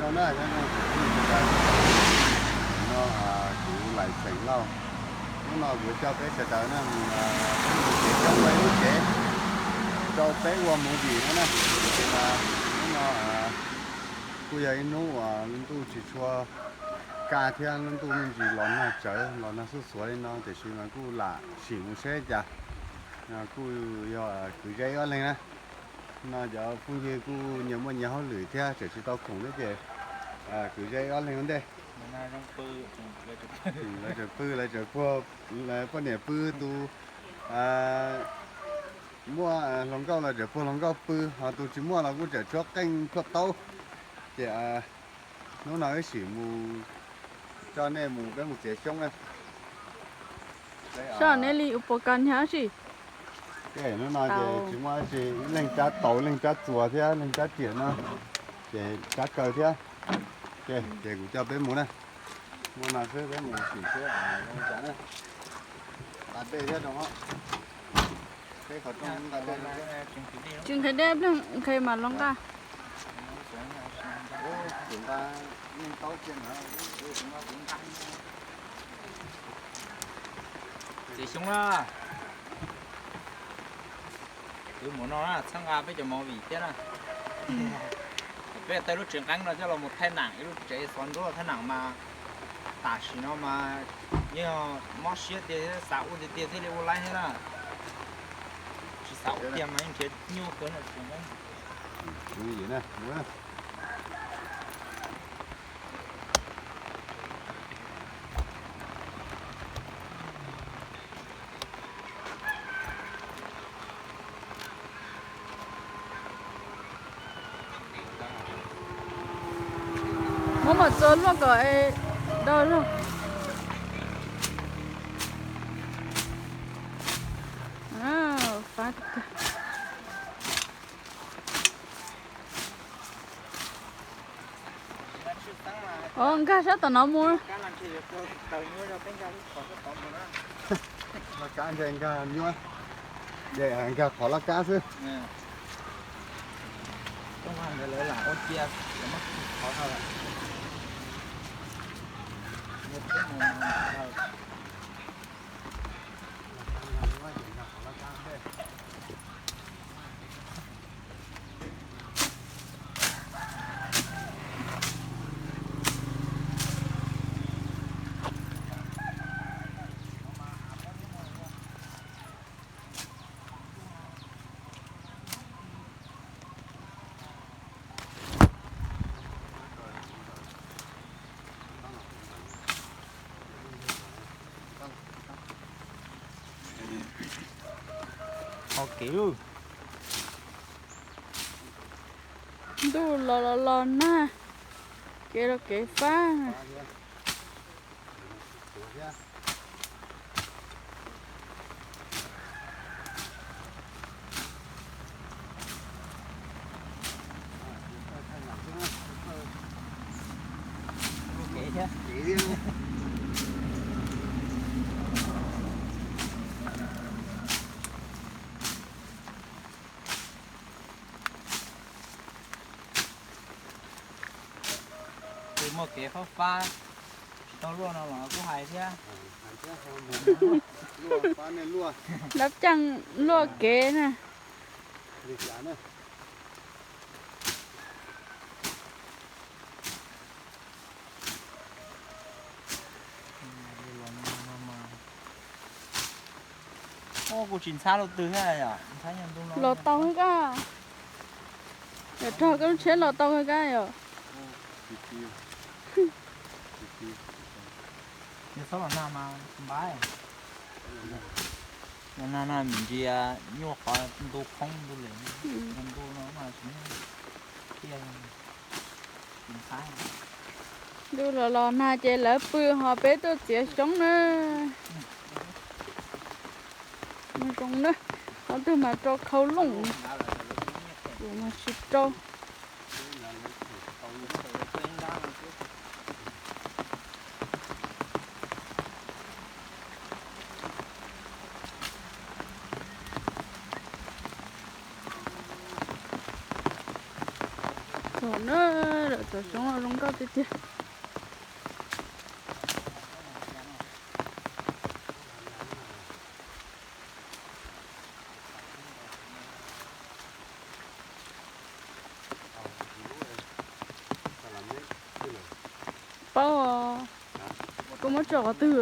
Nyob zoo, no kuv Laim Xeem Lauj. Hnub no kuv coj peb sawv daws na, peb mus txiav xyoob ua ib lub tsev, rau peb ua movie no na. Hnub no kuj yog ib hnub uas ntuj tsis tshua kaj thiab, lub ntuj me ntsis los nag tsawv los nag xuj xuav li no, tiam sis mas kuj lam sim mus seb cas. Kuj yog kwv zeb ob leeg na. No cov phooj ywg kuj nyias muaj nyias hauj lwm thiab, tseem tsis tau khoom thiab ces kwv zeb ob leeg ua ntej. Lawv tseem pw, lawv tseem puag, poj niam pw, tus muaj hluas nkauj los tseem puag hluas nkauj pw, ho tus tsis muaj los kuj tseem tshuab qeej tshuab taub. Ces hnub no wb sim mus, coj nej mus, peb mus txiav xyoob na. Soj neb li ua pos kas nyab si. Hnub no ces tsis muaj dab tsi, ib leeg cab taus, ib leeg cab txuas thiab ib leeg cab riam no, ces cab kaw thiab. Ces kuv coj peb mus na. Muaj no xwb peb mus sim seb zoo li cas na. Nqa dej thiab rau, peb qhov rooj nqa dej rau. Tsis nqhis dej, nqhis mas los nqa. Txiav xyoob na. Kwv mus no na, txhawb nqa peb cov movie thiab na. Peb tawm lub tsev nqeeb no coj los mus thaij nam, ib lub tsev xov nruab thaij nam mas tam sim no mas yeej mob siab tiag, xav ua tiag tiag thiaj li ua laib thiab na. Tsis xav ua tiag mas yeej nrhiav nyuaj kawg na tsev nqeeb. Muab mas txua luaj kom es do zog. Fab tiag. Os, nkag sab tom no mus. Laj kab ntshe nkag nyuaj, nkag qhov laj kab xwb. Ho kev lawm. Ntuj los los los nag, kev los kev fab. Tus muaj kev fab fab, tsis tau luaj no los kuj hais thiab. Dab tsi luaj kev na. Kuv tsis ntxhab lub twg thiab yom. Los tau kawg kab. Yog rog koj lub tsheb los tau kawg kab yom. Yog txhob los nag mas npab. Los nag no me ntsis nyuaj qhov ntu khoob ntu lem, ntu no mas tsis nyuaj. Ntuj los los nag ces lawv pw ho peb tuaj txiav xyoob na. Mus zoo na, qhov twg mas rau khau looj, kuv mas tsis rau. Txog Na, lawm tom xyoob zoo nkauj tiag tiag. Paub, koj muab tso qhov twg?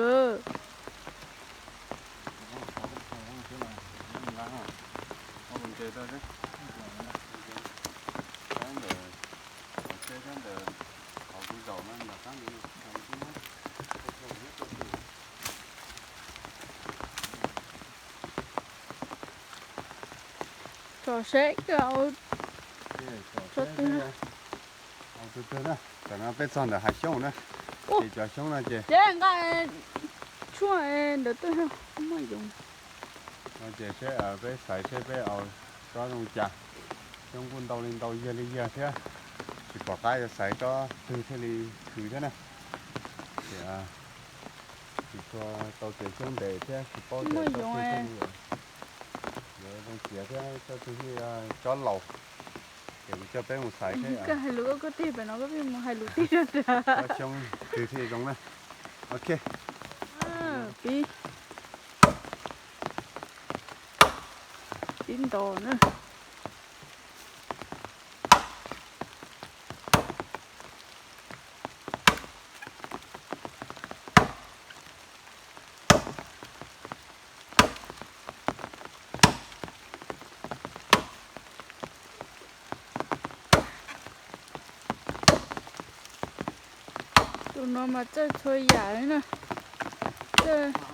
Tso seb koj tso twg. Tam no peb txog ntawm hav xyoob na, ces cov xyoob no ces nqa tshuaj ntawd tuaj, muaj yoov. No ces seb peb xaiv seb peb au tsob zoo cas. Xyoob kuj ntau li ntau, yag li yag thiab, tsis pom qab yuav xaiv tsob twg thiaj li khwv thiab na. Ces tsis tshua tau txiav xyoob ntev thiab tsis paub tias tsob twg thiaj li yuav zoo txiav thiab tsob twg thiaj tsob laus. Ces kuv coj peb mus xaiv seb koj hais lus koj tig pem no koj pheej mus hais lus tig rau nram. Tsob xyoob twg thiaj zoo na. Ok. Pib, pib ntos na. Tus no mas txawj txhua yam li na. Txawj.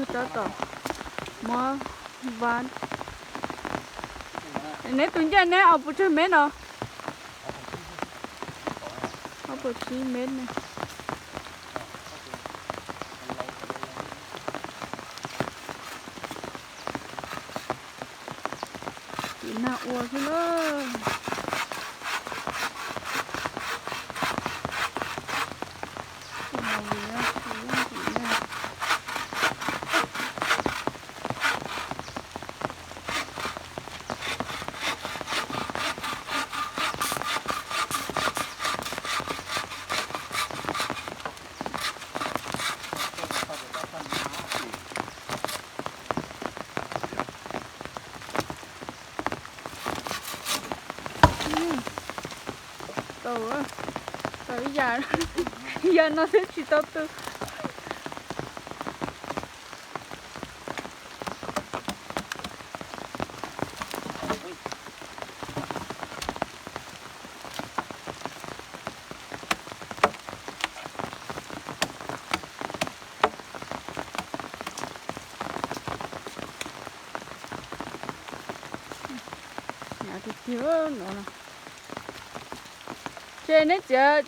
Tab tom muab vab. Neb tus ncej neb ob puas tsawg mev no? Ob puas tsib mev ne. Tim nag ua xwb na. Tau, tau ib yam, yam no twb tsis tau tu. Ces neb txiav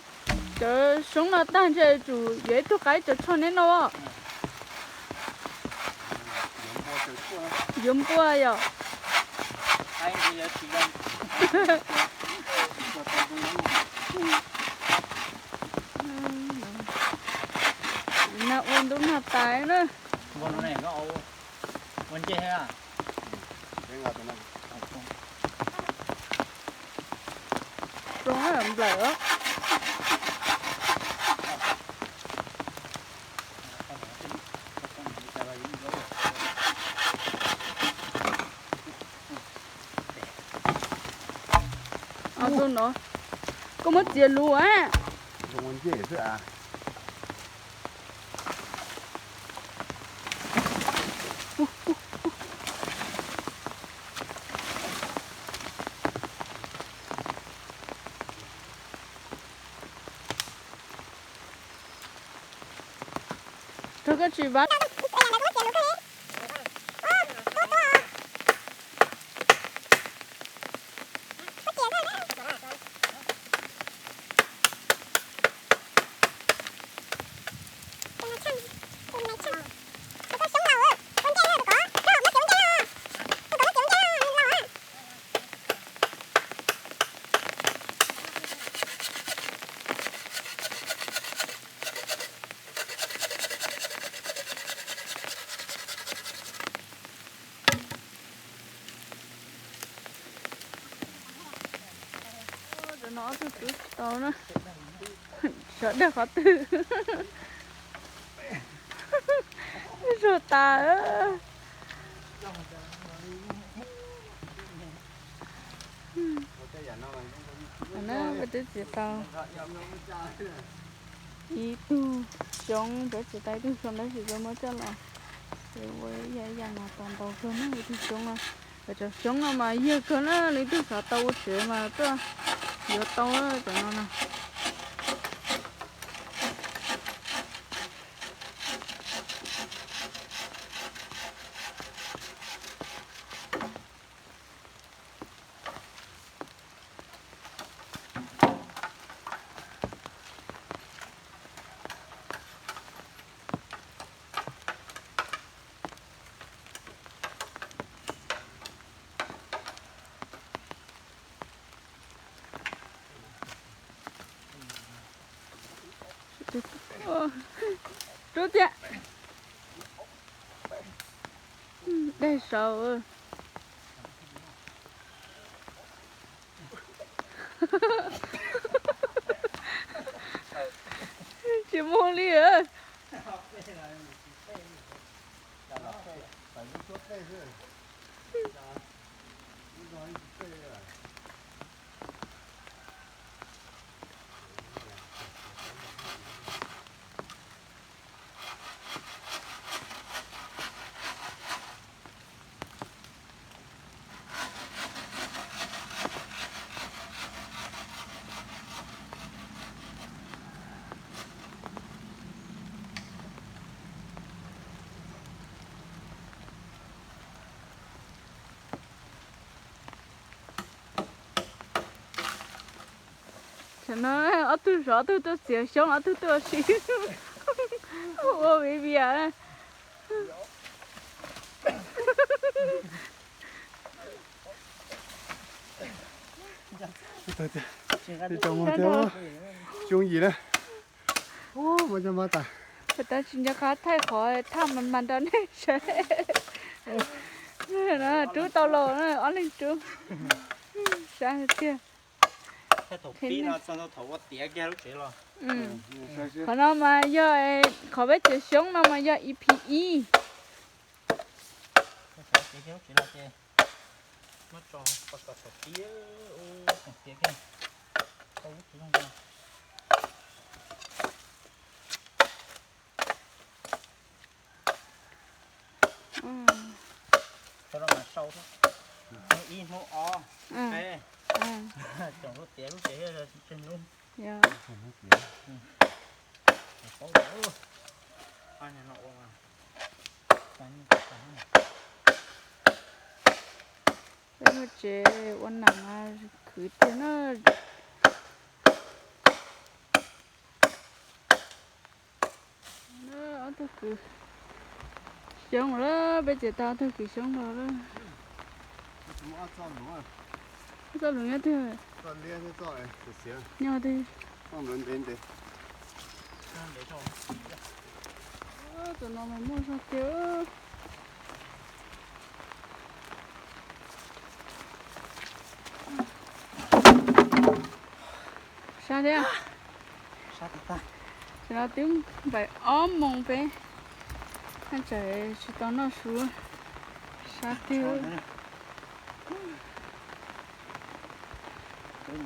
cov xyoob no tag ntshe tsum yuav ib tug qaib cov tsho neb noj. Yuav npua yom. Nag ua ntuj nag tas na. Zoo nplawm. Tus no koj muab txiav lus a. Rau koj tsis vab. Cov no ob tug rub tsis tau na. Sawv daws qhov twg. Zuag tas. Peb twb txiav tau ib tug xyoob, peb txiav tau ib tug xyoob tab sis peb muab coj los, ces ua ib yam ib yam mas tau ntau kawg na ib tug xyoob no. Cov xyoob no mas yag kawg na, leej twg xav tau ua tsev mas tuaj yuav tau cov no na. Rub thiab. Dej saud. Tsis muaj li. Tam no ob tug zov, ob tug tuaj txiav xyoob, ob tug tuaj ua si, ua viv vias. Xyoo yim na. Tab tsis nco qab thaij qhov thaj mas mas nrog nej saib. Rub tau los ob leeg rub. Sab tiag. Qhov no mas yog, qhov peb txiav xyoob no mas yog E P E. Hnub ib, hnub ob, hnub peb, tsoom lub tiav lub tsev tseg lub. Peb lub tsev ua nam mas khwv tiag na. Ob tug kws xyoob lawm, peb tsev tau ob tug kws xyoob los lawm. Txoj lus nyob twg? Nyob twg? Tus no mas muaj zog tiag. Sab thiab. Tam sim no twb npaum ob moos peb, tseem tsis tau noj su. Sab tiag. Khwv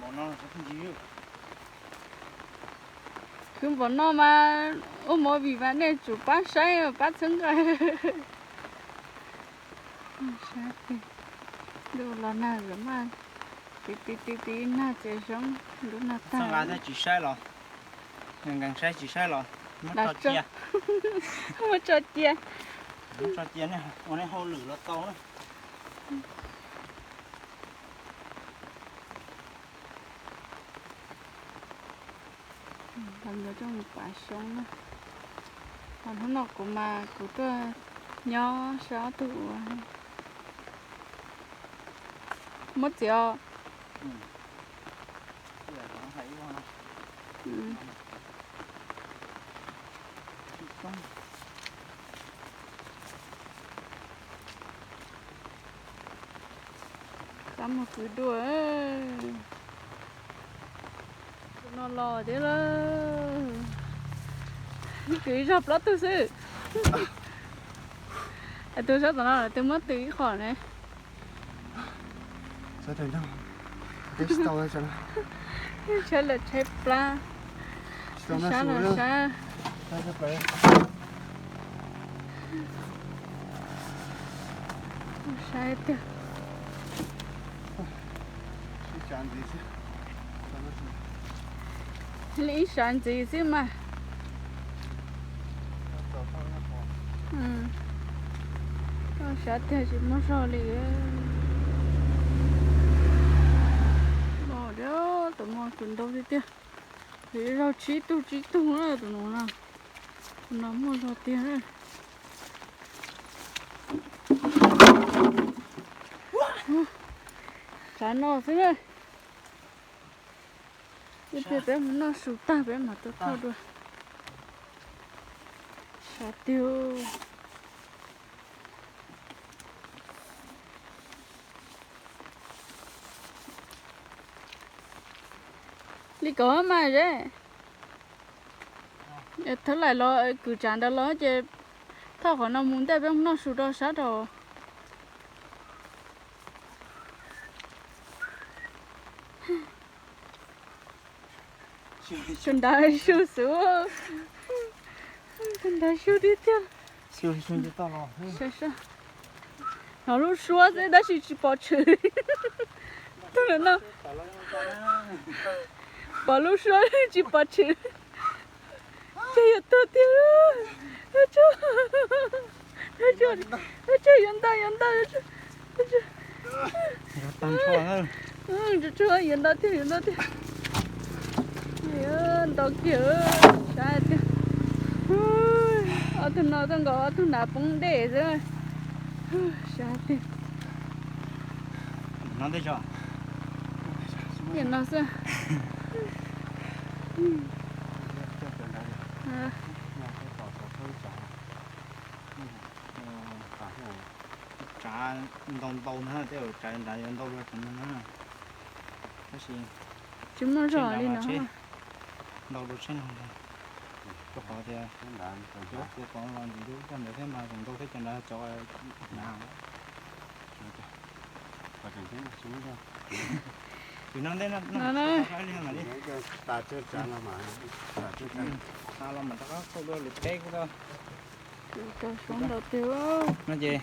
npaum no mas ua movie mas nej tsum pab saib pab txhawb nqa. Sab tiag. Ntuj los nag, maj tiv tiv tiv tiv nag ces zoo, ntuj nag tag. Txhawb nqa thiab tsis saib los, nkees saib tsis saib los muab tso cia. Muab tso cia. Muab tso cia, ua nej hauj lwm los tau na. Coj mus pav xyoob na. Hnub no kuv mas kuv tuaj nyob saib ob tug ua. Muab txiav os. Qab muag kwv dua. Tus no los thiab lawm. Kwv ib zaug plaub tug xwb. Tus sab tom no lawm, tus muab tw ib qho ne. Tshaib lawm tshaib plab. Sab los sab. Saib tiag. Li ib sab ntxiv xwb mas. Saib tiag tsis muaj zog li. Tus no tus ntau tiag tiag. Tus zaug tsib tug tsib tug na tus no na. Tus no muaj zog tiag. Tshav no xwb na. Ib pliag peb mus noj su tag peb mam tuaj thauj dua. Sab tiag. Li ko mas ze. Thawb laim los kwv tsav ntawd los ces thauj qhov no mus ntej peb mus noj su rau sab rau. Tus nrad su xwb. Tus nrad su tiag tiag. Hnov lub suab xwb tab sis tsis pom tshwm. Tus no pom lub suab tsis pom tshwm. Ces yuav tuag tiag. Yuav ntau yuav ntau. Tsuag tsuag yuav ntau tiag yuav ntau tiag. Ntau kiag sab tiag. Ob tug no tuaj nkaus ob tug nrad poob dej xwb. Sab tiag. Nim no xwb. Tsav ntau ntau na, tej zaum tsav nrad yuav ntau dua tsav no na. Tab sis tsis muaj zog li no. Ntau dua tsheb no. Rau qhov tias cov kuv pom los ntxim ntxub tag ntawd thiab mas tseem ntau thiab cov nrad cov hnav. Tim no ntej no, no, no. Li no mas, tas los mas rov qab thauj dua lwm teb kuj tau. Rau suab ntau tiag. No ces